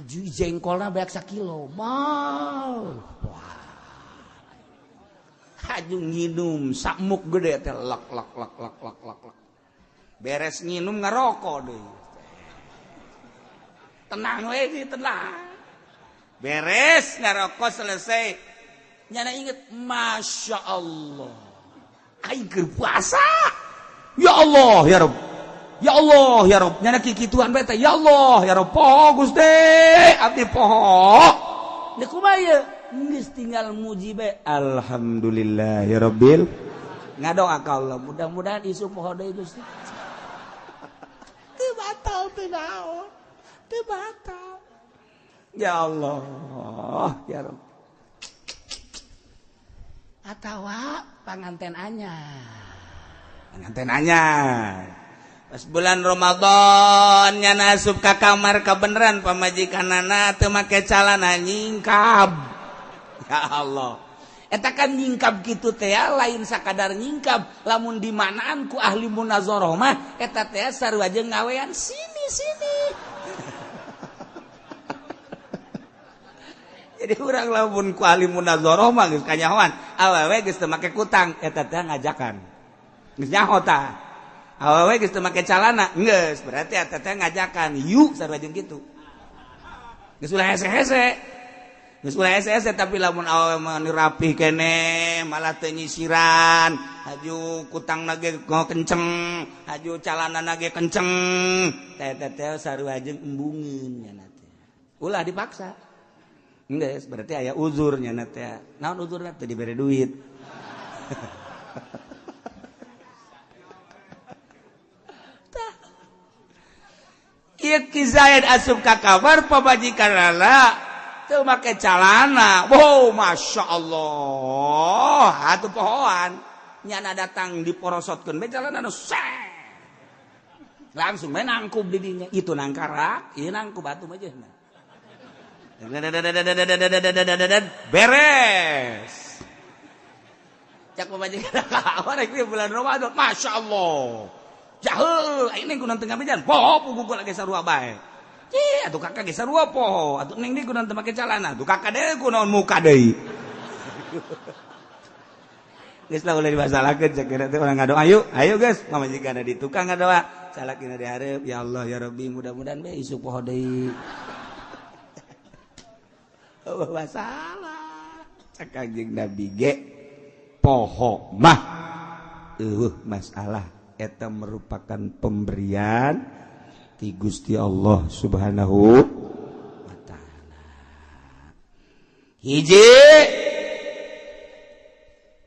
Haju jengkolna beak sakilo. Mau. Wah. Haju nginum sakmuk gede teh lak lak lak lak lak lak lak. Beres nginum ngarokok deui. Tenang we sih, tenang. Beres ngarokok selesai. Nyana inget, Masya Allah. Aing keur puasa. Ya Allah ya Rabb. Ya Allah ya Rabb. Nyana kikituan bae teh. Ya Allah ya Rabb. Poho Gusti, abdi poho. Deuk kumaha ieu? Geus tinggal muji bae. Alhamdulillah ya Rabbil. Ngadoa ka Allah, mudah-mudahan isu poho deui Gusti. Teu batal teu naon. Teu batal. Ya Allah ya Rabb. Atawa panganten anyar. Panganten anyar. Pas bulan Ramadan nyana asup ka kamar kabeneran pamajikanana teu make calana nyingkab. Ya Allah. Eta kan nyingkab kitu teh lain sakadar nyingkab, lamun dimanaan ku ahli munazarah mah eta teh sarua jeung ngawean sini-sini. Jadi urang lamun ku ahli munazarah mah geus kanyahoan, awewe geus teu make kutang eta teh ngajakan. Geus nyaho tah. Awewe geus teu make calana, geus berarti eta teh ngajakan yuk sarua jeung kitu. Geus ulah hese-hese. Geus ulah hese-hese tapi lamun awewe mah rapih keneh malah teu nyisiran, haju kutangna ge kenceng, haju calanana ge kenceng. Teh teh sarua jeung embungeun nya teh. Ulah dipaksa. Geus berarti aya uzur nya teh. Naon uzurna teh dibere duit. Ieu Ki Zaid asup ka kamar pamajikanana teu make calana. Wow, Masya Allah. Atuh pohoan. Nyana datang diporosotkeun bae calana nu langsung bae nangkub di dinya. Itu nangkarak, ieu nangkub atuh mah jeung. Beres. Cak pamajikan ka rek bulan Ramadan, Masya Allah. Jahul, ini kunan tengah mejan, poho pugu lagi sarua bae. Cih, atuh kakak ge sarua poho, atuh neng deui kunan teu make calana, atuh kakak deui kunaon muka deui. Geus lah ulah dimasalahkeun cek teh urang ngadoa ayo, ayo geus, pamajikan di tukang ngadoa, salakina di hareup, ya Allah ya Rabbi mudah-mudahan bae isuk poho deui. Eueuh masalah. Cek Kanjeng Nabi ge poho mah eueuh masalah. Eta merupakan pemberian ti Gusti Allah Subhanahu wa taala. Hiji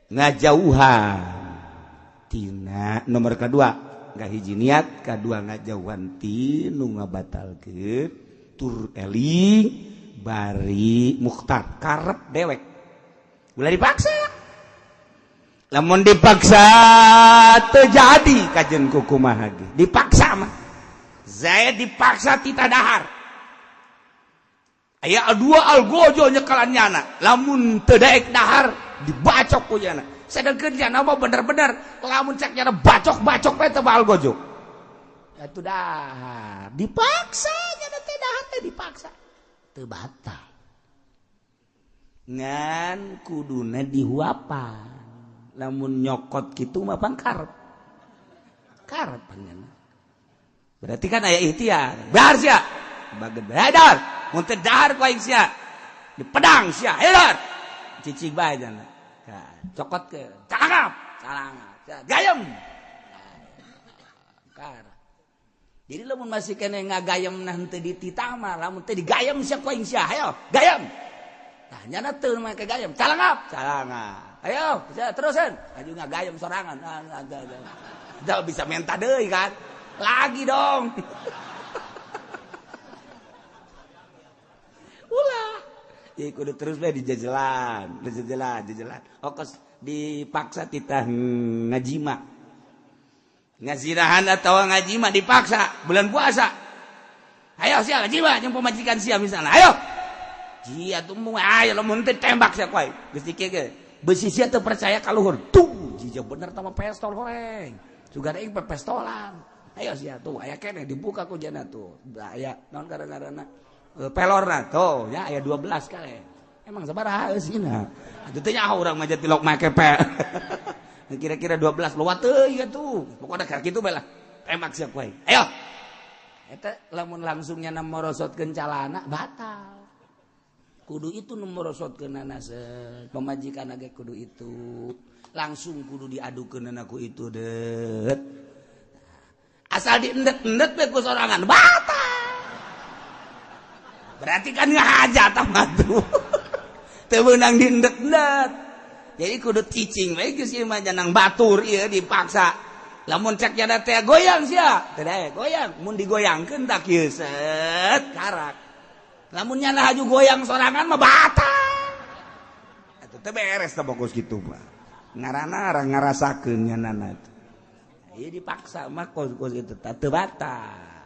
ngajauhan tina nomor kedua nggak hiji niat, kedua ngajauhan ti nu ngabatalkeun tur eling bari mukhtar karep dewek. Ulah dipaksa. Lamun dipaksa terjadi kajen kukumaha ge dipaksa mah Zaid dipaksa tita dahar aya dua algojo nyekalan nyana lamun teu daek dahar dibacok ku nyana sedengkeun nyana mah bener-bener lamun cek nyana bacok-bacok bae teu algojo atuh dahar dipaksa nyana teh dahar teh dipaksa teu batal ngan kuduna dihuapan lamun nyokot gitu mah pangkar karep panjang berarti kan aya ikhtiar bar sia bageun dahar mun teu dahar ku aing sia di pedang sia hayo cicing bae jana cokot ke calangap calangap gayem kar jadi lamun masih kene ngagayem nah henteu dititah mah lamun teu digayem sia ku aing sia hayo gayem tah nyana teu make gayem calangap calangap ayo, terusin. Aju ngagayem sorangan. Udah bisa minta deui kan. Lagi dong. Ulah. Jadi kudu terus bae dijejelan, dijejelan, dijejelan. Okos dipaksa titah ngajima. Ngazirahan atau ngajima dipaksa bulan puasa. Ayo sia ngajima jeung pamajikan sia misalnya. Ayo. Jia tuh mung ayo lamun teu tembak sia kuai. Geus dikieu ge. Besi sia teu percaya ka luhur. Tuh, jija bener tama pestol horeng. Sugan aing pestolan. Ayo sia tuh aya keneh dibuka ku jana tuh. Aya naon ngaranna? Pelorna tuh ya aya 12 kali. Emang sabaraha eusina? Atuh teh nyaho urang mah tilok make pe. Kira-kira 12 loba teuing atuh. Pokona keur kitu bae lah. Tembak siap wae. Ayo. Eta lamun langsungnya na morosotkeun calana batal. Kudu itu nu morosotkeunana pamajikan ge kudu itu. Langsung kudu diadukeunana ku itu deut. Asal diendet-endet we ku sorangan batal. Berarti kan ngahaja tah mah tuh. Teu meunang diendet-endet. Jadi kudu cicing we geus ieu mah janang batur ieu dipaksa. Lamun cek jada teh goyang sia, teh goyang, mun digoyangkeun tak kieu set karak. Lamun nyana haju goyang sorangan mah batal. Atuh teh beres teh bagus kitu mah. Ngaranna ngarasakeun nyanana teh. Ieu dipaksa mah kos-kos kitu teh teu batal.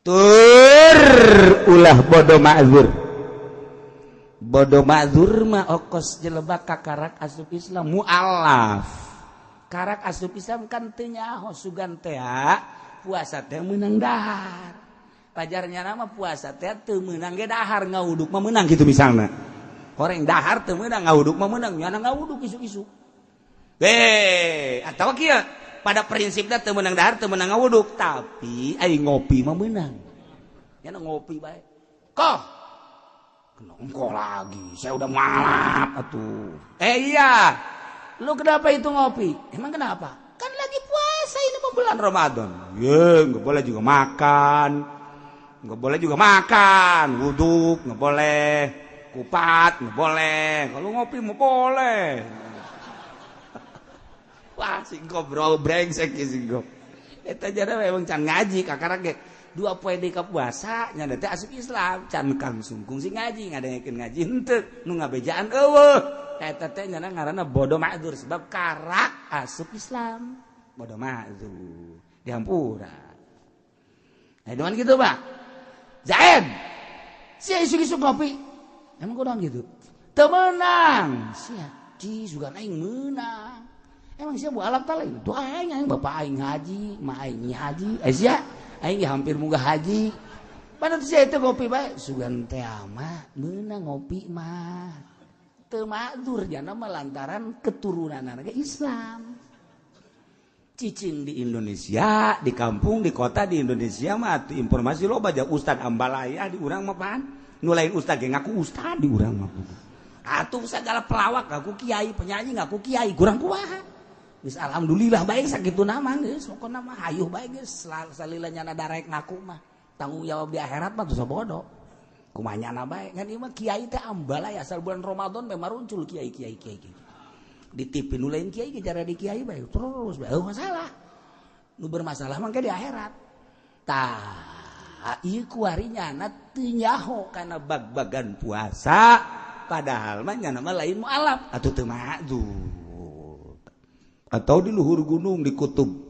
Tur ulah bodoh ma'zur. Bodoh ma'zur mah okos jelebak kakarak asup Islam mualaf. Karak asup Islam kan teu nyaho sugan teh puasa teh meunang dahar. Pajarnya nama puasa teh teu meunang ge dahar ngawuduk mah meunang kitu misalna. Horeng dahar teu meunang ngawuduk mah meunang nyana ngawuduk isuk-isuk. Atawa kieu pada prinsipnya teu meunang dahar teu meunang ngawuduk tapi ai ngopi mah meunang. Nyana ngopi bae. Koh nongko lagi, saya udah malap atuh. Iya, lu kenapa itu ngopi? Emang kenapa? Kan lagi puasa ini mau bulan Ramadan. Ye, nggak boleh juga makan, nggak boleh juga makan, wuduk nggak boleh, kupat nggak boleh. Kalau ngopi mau boleh. Wah, singkop bro, brengsek singkop. Eta jare memang can ngaji kakarak ge. 2 poe deui ka puasa nya teh asup Islam can kang sungkung sing ngaji ngadengekeun ngaji henteu nu ngabejaan eueuh eta teh nya ngaranna bodoh ma'dzur sebab karak asup Islam bodoh ma'dzur dihampura. Nah dengan gitu Pak Zaid sia isuk-isuk ngopi emang kunaon gitu teu meunang sia ci sugan aing meunang emang sia bu alap ta lain tuh aing aing bapak aing haji ma aing haji sia aing hampir munggah haji. Padahal sia itu ngopi bae sugan teh mah meunang ngopi mah. Teu ma'dzur jana mah lantaran keturunanna ge Islam. Cicing di Indonesia, di kampung, di kota di Indonesia mah atuh informasi loba ja ustad ambalaya di urang mah pan. Nu lain ustad ge ngaku ustad di urang mah. Atuh segala pelawak ngaku kiai, penyanyi ngaku kiai, kurang kumaha. Geus alhamdulillah bae sakitu nama geus pokona mah hayuh bae geus salila nyana darek ngaku mah tanggung jawab di akhirat mah teu bodoh kumaha nyana bae ngan ieu mah kiai teh ambalaya asal bulan Ramadan bae maruncul kiai kiai kiai di TV nu lain kiai ge cara di kiai bae terus bae eueuh masalah nu bermasalah mah di akhirat tah ieu kuari nyana teu nyaho kana bag-bagan puasa padahal mah nyana mah lain mualaf atuh teu ma'dzur atau di luhur gunung di kutub.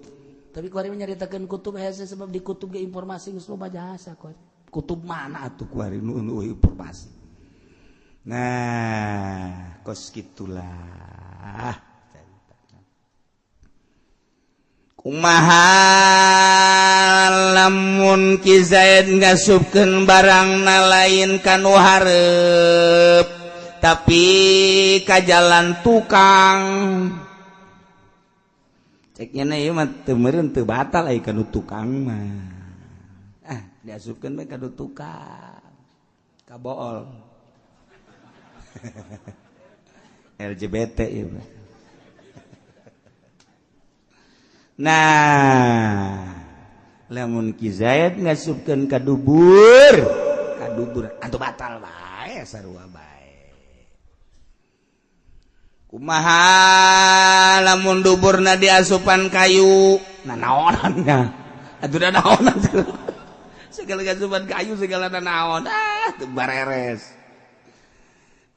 Tapi kuari menyaritakeun kutub hese sebab di kutub ge informasi geus loba jasa kuari. Kutub mana atuh kuari nu informasi. Nah, kos kitulah. Kumaha lamun Ki Zaid ngasupkeun barangna lain ka nu hareup tapi ka jalan tukang. Ceknya na ieu mah teu meureun teu batal ai ka nu tukang mah. Ah, diasupkeun bae ka nu tukang. Ka bool. LGBT ieu mah. Nah, lamun Ki Zaid ngasupkeun ka dubur atuh batal bae sarua bae. Kumaha lamun duburna diasupan kayu nanaonannya atuh nanaonan segala asupan kayu segala nanaon ah teu bareres.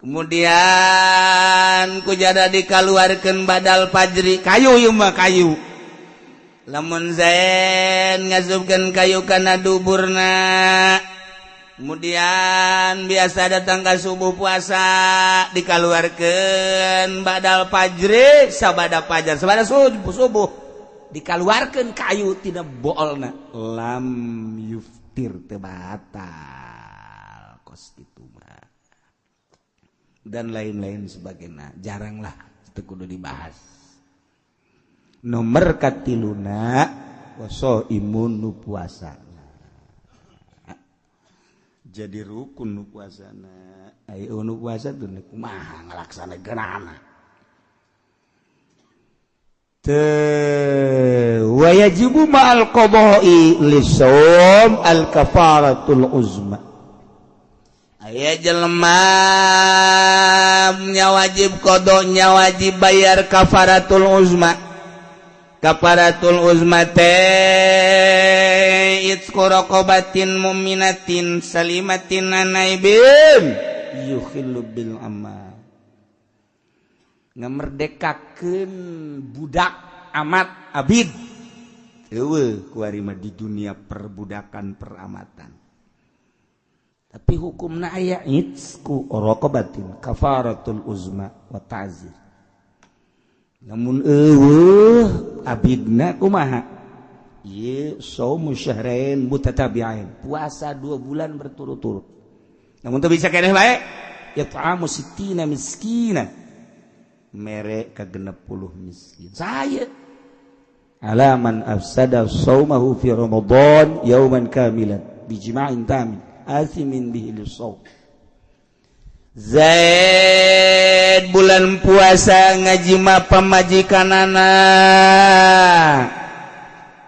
Kemudian kujada dikaluarkeun badal fajri kayu ieu mah kayu. Lamun Zaid ngasupkeun kayu kana duburna kemudian biasa datang ke subuh puasa dikaluarkeun badal fajri sabada fajar sabada subuh Dikaluarkeun kayu tina boolna, lam yuftir, teu batal. Kos kitu mah dan lain-lain sebagainya, jaranglah, itu kudu dibahas. Nomor katiluna, imun nu puasa. Jadi rukun nu puasana. Ayo, nu puasa tuh kumaha ngalaksanakeunana? Teu wayajibu ma'al qada'i lisawm al kafaratul uzma. Aya jelema nya wajib qadanya, wajib bayar kafaratul uzma. Kafaratul uzma teh itqu raqabatin mu'minatin salimatin an aibin yukhillu bil amal, ngamerdekakeun budak amat abid. Eueuh kuari mah di dunia perbudakan, peramatan, tapi hukumna aya itqu raqabatin, kafaratul uzma wa ta'zir. Namun eueuh abidna kumaha? Ieu saumu syahrain mutatabi'ain, puasa 2 bulan berturut-turut. Namun teu bisa keneh bae, it'amu sittina miskina, mere ka 60 miskin. Saya alaman afsada saumahu fi Ramadan yauman kamilan bijima'in tamin asimin bihi lisawm. Zaid bulan puasa ngajima pamajikanana,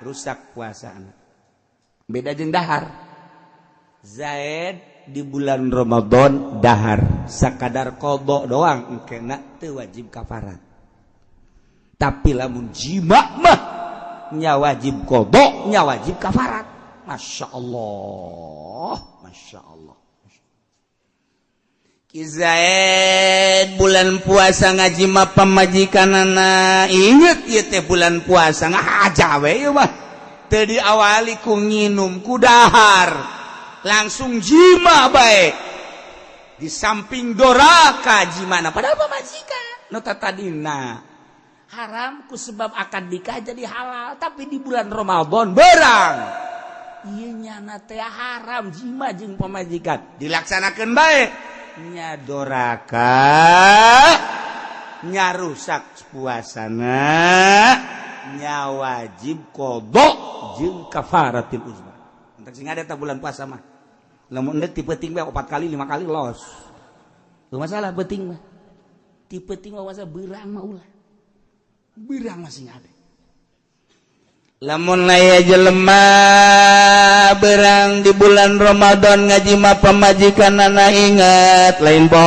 rusak puasa. Beda jeung dahar. Zaid di bulan Ramadan dahar, sakadar qada doang, kena teu wajib kafarat. Tapi lamun jima mah nya wajib qada, nya wajib kafarat. Masya Allah, Masya Allah. Ki Zaid bulan puasa ngajima pamajikanana, inget ieu teh bulan puasa, ngahaja we ieu mah. Teu diawali ku nginum, ku dahar, langsung jima bae. Di samping doraka jimana, padahal pamajikan nu tadina haram, ku sebab akad nikah jadi halal, tapi di bulan Ramadan berang ieu nyana teh haram jima jeung pamajikan, dilaksanakeun bae, nya doraka, nya rusak puasana, nya wajib qada jeung kafaratil uzma. Entak sing ada bulan puasa mah, lamun endek ti peuting bae opat kali, lima kali, los. Teu masalah peuting mah, ti peuting mah masa beurang mah ulah, beurang masih ada. Lamun aya jelema berang di bulan Ramadan ngajima pamajikanana, ingat lain po,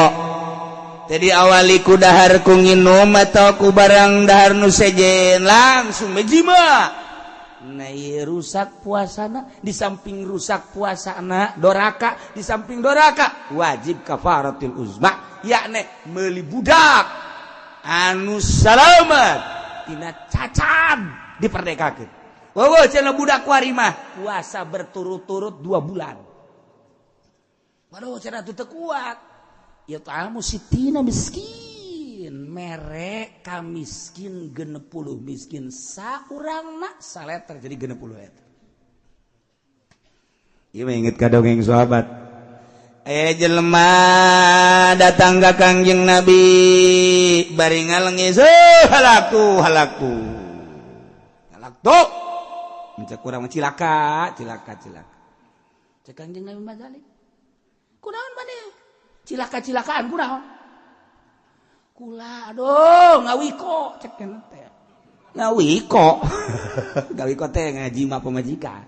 jadi awali ku dahar, ku nginum atau ku barang dahar nu sejen, langsung ngajima. Nah, rusak puasana. Di samping rusak puasana, doraka. Di samping doraka, wajib kafaratil uzma, yakni meuli budak anu salamat tina cacat, diperdekakeun. Wow, cenah budak kuari mah puasa berturut-turut 2 bulan. Waduh, cenah teu kuat. Ya ta'amu sittina miskin. Mere ka miskin 60 miskin, saurangna saleter jadi 60 liter. Ieu mah inget ka dongeng sahabat. Eh, jelema datang ka Kangjeng Nabi bari ngalengis, "Oh, halaktu, halaktu. Halaktu." Mencak kurang, cilaka, cilaka, cilaka. Cek Kangjeng Nabi mazalik. Kunaon maneh? Cilaka-cilakaan kunaon? Kula aduh ngawiko, cek teh. Ngawiko. Ngawiko teh ngajima pamajikan.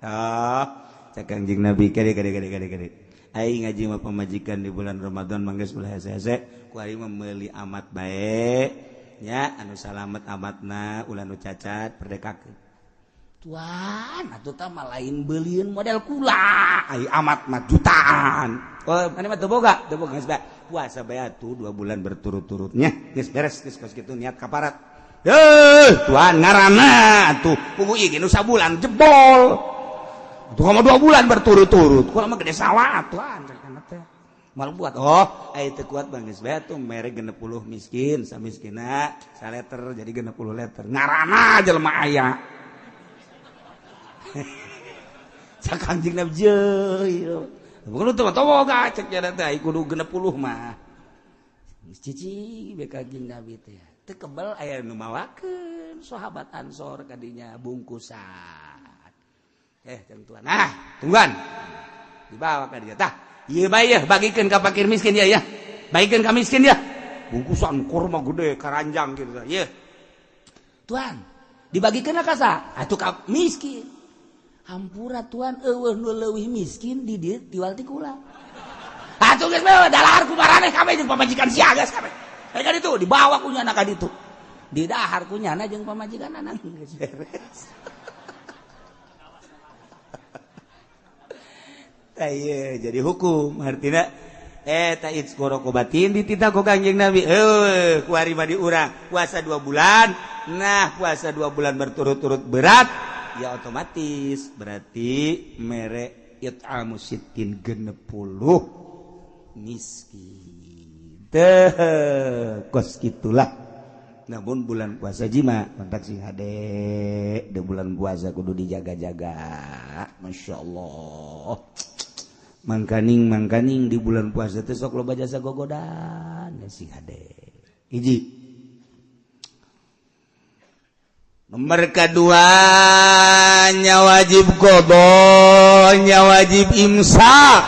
Ah, cek Kangjeng Nabi, kade kade kade kade kade. Aing ngajima pamajikan di bulan Ramadan mangges ulah hese-hese, ku aing mah meuli amat bae nya, anu salamet amatna, ulah nu cacat, perdekakeun. Tuan, atuh tah mah lain beulian model kula. Ai amat mah jutaan. Oh, mana mah teu boga, teu boga, geus bae. Puasa bae atuh 2 bulan berturut-turutnya. Geus beres, geus kos kitu niat kaparat. Eh, tuan, ngaranna atuh pugu ieu ge nu sabulan jebol. Tuh mah 2 bulan berturut-turut. Kula mah gede sawah, tuan, teh. Moal kuat. Oh, aya teu kuat mah geus bae tuh mere 60 miskin, samiskina saleter jadi 60 liter. Ngarana jelema aya. Cak Kangjeng Nabi jeuh. Bukan teu boga cek nya teh kudu 60 mah. Cici be Kangjeng Nabi teh. Teu kebel aya nu mawakeun sahabat Ansor kadinya bungkusan. Tuan. Nah, tungguan. Dibawa ka dia. Tah, ieu bae yeuh bagikeun ka fakir miskin ya ya. Bagikeun ka miskin ya. Bungkusan kurma gede karanjang gitu. Ieu. Tuan, dibagikeun ka saha? Atuh ka miskin. Hampura tuan eueuh nu leuwih miskin di dieu tiwal ti kula. Atuh geus bae dalahar ku maraneh kabeh jeung pamajikan sia geus kabeh. Ka ditu dibawa ku nyana ka ditu. Didahar ku nyana jeung pamajikan anak geus beres. Tah jadi hukum artinya ta'id korokobatin dititah ku Kangjeng Nabi kuari mah di urang puasa 2 bulan. Nah puasa 2 bulan berturut-turut berat ya otomatis berarti mere it'amu sittin 60 miskin teh kos gitulah. Namun bulan puasa jima kontak sing hade de bulan puasa kudu dijaga-jaga. Masya Allah. Mangkaning-mangkaning di bulan puasa teh sok loba jasa gogodan sing hade. Hiji. Nomor kedua nya wajib qadha, nya wajib imsak.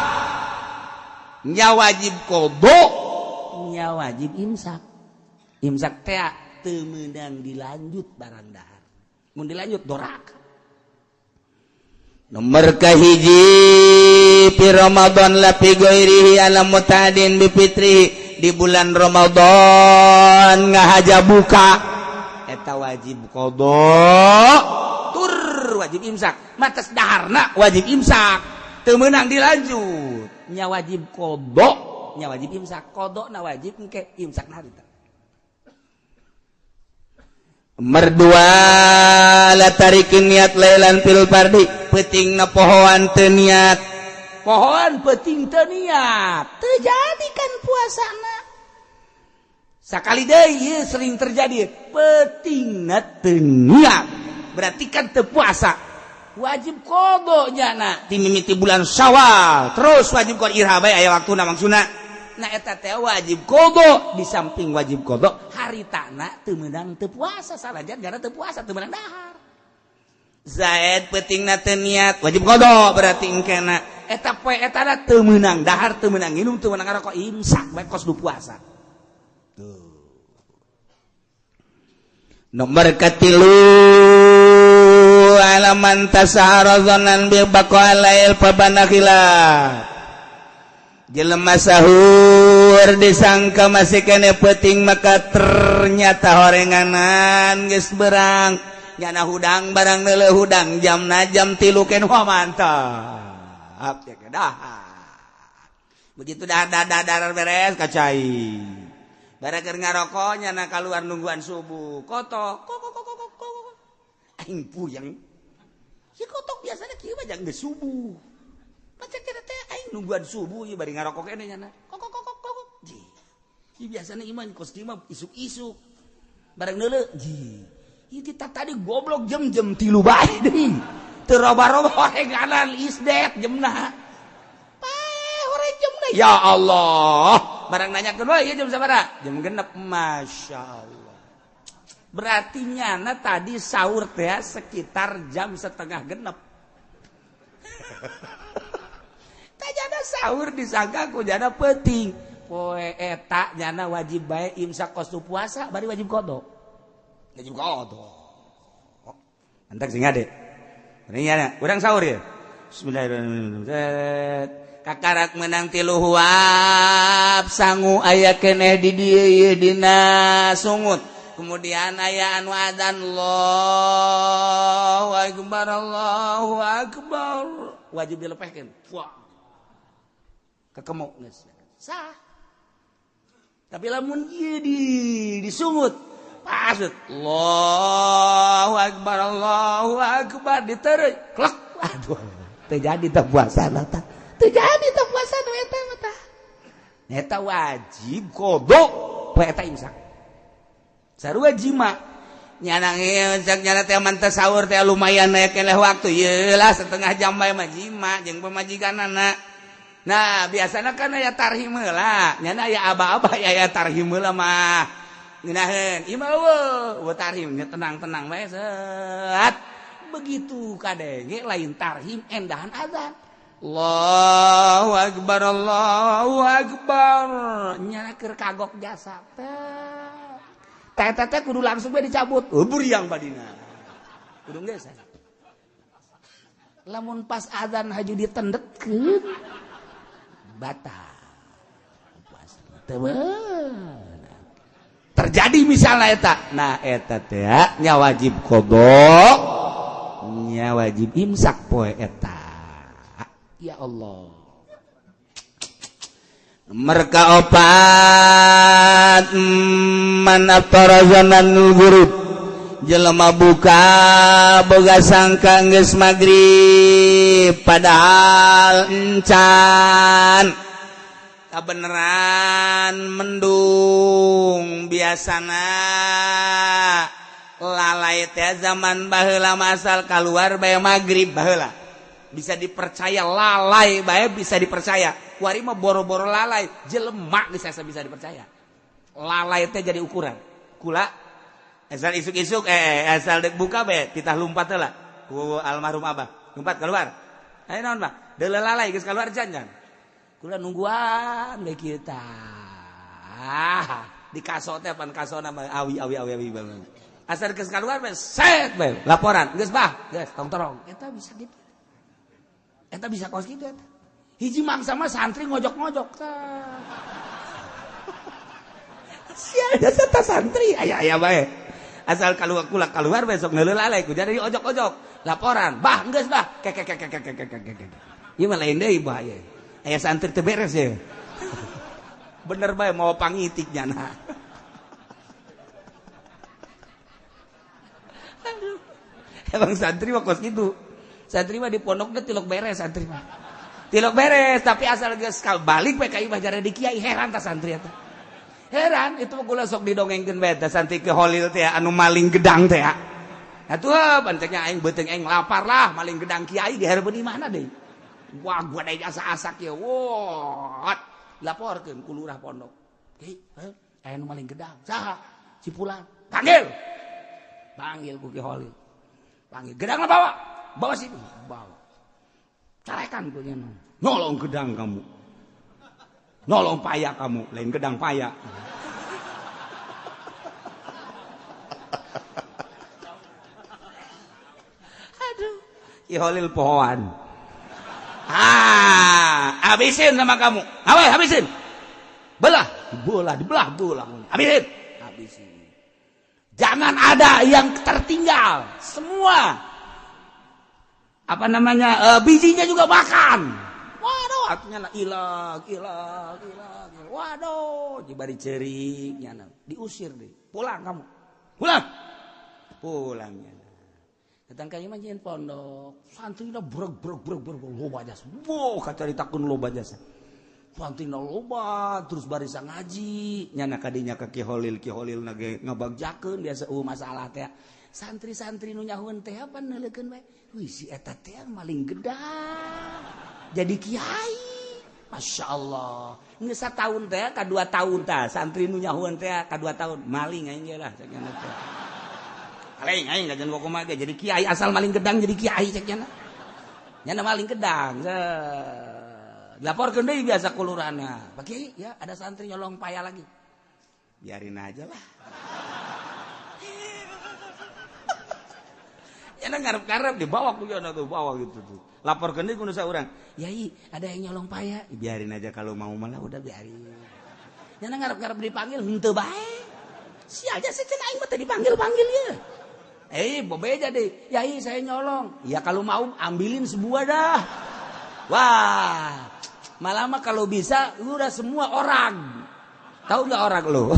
Nya wajib qadha, nya wajib imsak. Imsak teh teu meunang dilanjut barang dahar. Mun dilanjut doraka. Nomor kahiji fi Ramadan la fi ghairihi ala mutadin bi fitri di bulan Ramadan ngahaja buka eta wajib qadha tur wajib imsak matas daharna wajib imsak teu meunang dilanjut nya wajib qadha nya wajib imsak qadha na wajib engke imsak na harita. Merdua la tarikin niat lailan fil fardi peuting na pohoan teu niat pohoan peuting teu niat teu jadi kan puasana sakali deui ieu sering terjadi peutingna teu niat berarti kan teu puasa wajib qadha nyana ti mimiti bulan Syawal terus wajib qadha iraha bae aya waktuna maksudna. Nah eta teh wajib qadha di samping wajib qadha haritana teu meunang teu puasa sanajan gara teu puasa teu meunang dahar. Zaid peutingna teu niat wajib qadha berarti engkena eta poe etana teu meunang dahar teu meunang nginum teu meunang ngarokok imsak bae kos du puasa. Tuh. Nomor katilu alaman tasahara dhannan bi baqalail fabanakhila. Jelema sahur disangka masih kene peuting maka ternyata horenganan geus berang nyana hudang barang neuleuh hudang jamna jam 3 ken wah mantap ya dahar. Begitu dah dah beres kacai. Barang keur ngarokok nyana kaluar nungguan subuh kotok kok kok kok kok kok aing puyeng si kotok biasanya kieu mah jang geus subuh. Pacak kira teh aing nungguan subuh ieu bari ngarokok keneh nyana. Kok kok kok kok. Ji. Ieu biasana ieu mah kos kieu mah isuk-isuk. Barang neuleuh, ji. Ieu kita tadi goblok jam-jam 3 bae deui. Teu roba-roba horenganan isdet jamna. Pae horeng jamna. Ya Allah. Barang nanyakeun we ieu jam sabaraha? Jam 6. Masya Allah. Berarti nyana tadi sahur teh sekitar jam 5:30. Jana sahur disangka ku jana peuting poe eta jana wajib bae imsak kos puasa bari wajib qadha wajib qadha antak sing ade ini nyana urang sahur ya bismillahirrahmanirrahim kakarak menang 3 huap sangu aya keneh di dieu ieu dina sungut kemudian aya anu adzan Allahu akbar Allahu akbar wajib dilepehkeun wah kekemuk geus sah. Tapi lamun ieu di disungut pasut Allahu akbar Allahu akbar diteureuy klek aduh teu jadi teh puasa tah teu jadi teh puasa nu eta mah tah. Eta wajib qada poe eta imsak. Sarua jima. Nyana imsak nyana teh manteh sahur teh lumayan aya keneh waktu ieu lah setengah jam bae mah jima jeung pamajikanana. Nah, biasana kan aya tarhim heula. Nyana aya aba-aba aya tarhim heula mah. Ngeunaheun, ieu mah eueuh tarhim nya tenang-tenang bae set. Begitu kadenge lain tarhim endahan azan. Allahu akbar Allahu akbar. Nyana keur kagok jasa teh. Teh teh kudu langsung bae dicabut. Buriang badina. Kudu geus. Lamun pas azan haju ditendetkeun batal. Puasa teu terjadi misalnya eta. Nah eta teh nya wajib qada, nya wajib imsak poe eta. Ya Allah. Mereka opat man aftara zananul ghurub jelema buka boga sangka geus magrib padahal encan kabeneran mendung biasana lalai teh zaman baheula masal keluar bae magrib baheula bisa dipercaya lalai bae bisa dipercaya kuari mah boro-boro lalai jelema geus bisa dipercaya lalai teh jadi ukuran kula asal isuk-isuk asal dek buka bae titah lumpat heula ku almarhum abah lumpat keluar ayo naon bah deuleu lalai geus keluar jangan kula nungguan bae kita di kaso teh pan kasona mah awi awi awi awi banget asal geus keluar bae set bae laporan geus bah geus tong torong eta bisa gitu eta bisa kos kitu eta hiji mangsa mah santri ngojok-ngojok tah sia jasa santri aya-aya bae asal keluar kula keluar besok ngeuleuh lalai ku jadi ojok-ojok laporan bah geus bah kek kek kek kek kek ieu mah lain deui bahaya aya santri teu beres ya bener bae mau pangitik nyana. Aduh emang santri mah kos kitu santri mah di pondokna tilok beres santri mah tilok beres tapi asal geus balik we ka imah jare di kiai heran ta santri eta heran itu mah kula sok didongengkeun bae teh santri ke Holil teh anu maling gedang teh atuh banteknya aing beuteung aing lapar lah maling gedang kiai di hareupeun imahna deui wah gua deui asa-asak ye wah laporkeun ku lurah pondok kiai aya nu maling gedang saha si fulan panggil panggil ku Ki Holil panggil gedangna bawa bawa sini bawa carekan ku nya nolong gedang kamu nolong paya kamu lain gedang paya. Aduh Ki Holil pohoan ah habisin sama kamu awe habisin belah bola dibelah bola habisin habisin jangan ada yang tertinggal semua apa namanya bijinya juga makan waduh artinya ilang ilang ilang waduh dibari cerik nyana diusir deh pulang kamu pulang pulang nyana datang ka imah nyeun pondok santrina breg breg breg breg loba jasa wow kacaritakeun loba jasa santrina loba terus barisa ngaji nyana kadinya ka Ki Holil Ki Holil na ge ngabagjakeun biasa eueuh masalah teh santri-santri nu nyahueun teh apa neuleukeun bae wih si eta teh maling gedang jadi kiai Masya Allah geus sataun teh ka 2 tahun tah santri nu nyahueun teh ka 2 tahun maling aing ge lah cek nya teh maling aing gajan kumaha ge jadi kiai asal maling gedang jadi kiai cek nya nya maling gedang laporkeun deui biasa ku lurahna Pak Kiai ya ada santri nyolong paya lagi biarin aja lah ya ngarep-ngarep dibawa ku nya tuh bawa gitu tuh laporkeun deui ku nu saurang yai ada yang nyolong paya biarin aja kalau mau malah udah biarin nya ngarep-ngarep dipanggil henteu bae sia aja sih cenah aing mah teu dipanggil-panggil ya bobeja deh yai saya nyolong ya kalau mau ambilin sebuah dah wah malah mah kalau bisa lu udah semua orang tahu nggak orang lu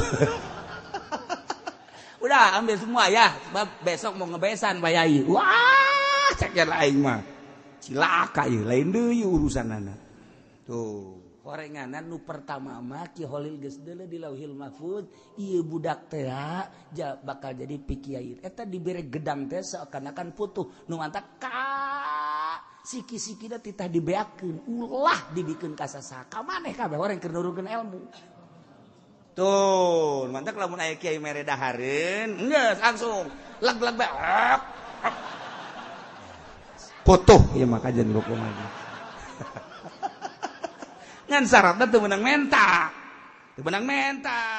udah ambil semua ya sebab besok mau ngebesan Pak Yai wah cek aing mah cilaka ieu lain deui urusanana Tuh, horenganan nu pertama mah Ki Holil geus deuleu di Lauhil Mahfuz, ieu budak teh ja bakal jadi pikiai. Eta dibere gedang teh seakan-akan putuh. Nu mantak ka siki-sikina titah dibeakeun, ulah dibikeun ka sasaha. Ka maneh kabeh orang keur nurunkeun ilmu. Tuh, mantak lamun aya kiai mere dahareun, geus langsung leg-leg bae. Putuh ieu mah kajian buku mah. Ngan syaratna teu meunang menta. Teu meunang menta.